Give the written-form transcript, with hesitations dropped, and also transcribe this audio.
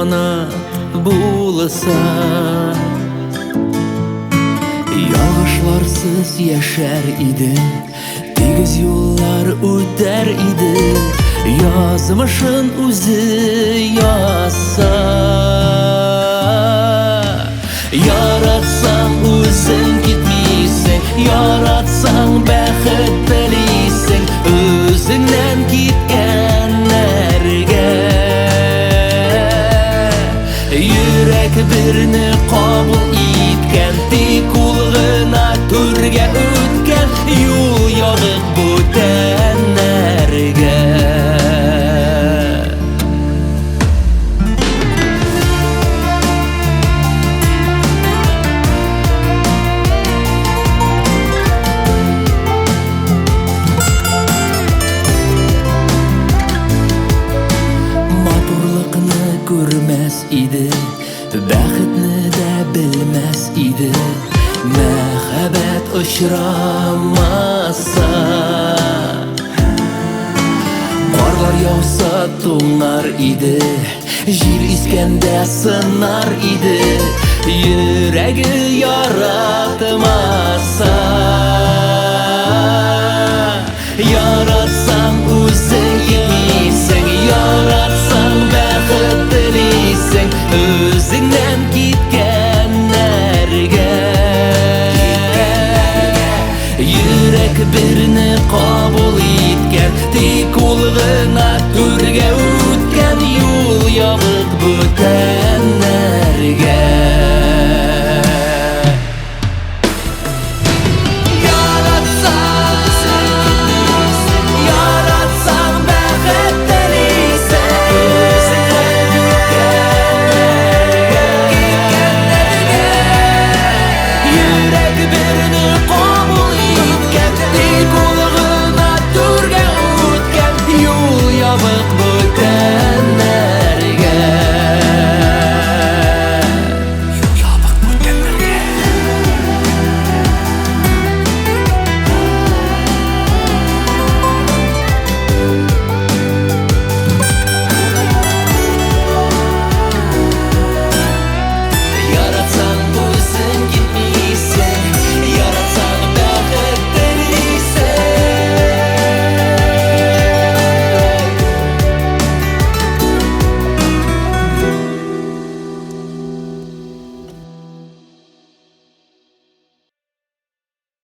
Канат булса, ялгышларсыз яшәр иде, тигез юллар үтәр иде, язмышын үзе язса. Яратсаң үзең китмисең, яратсаң бәхет телисең, үзеңнән киткәннәргә. Йөрәк берне кабул иткән, тик ул гына түргә үткән, юл ябык бүтәннәргә. Матурлыкны күрмәс иде, бәхетне дә белмәс иде, мәхәббәт очрамаса. Карлар яуса туңар иде, җил искәндә сынар иде, йөрәге яратмаса.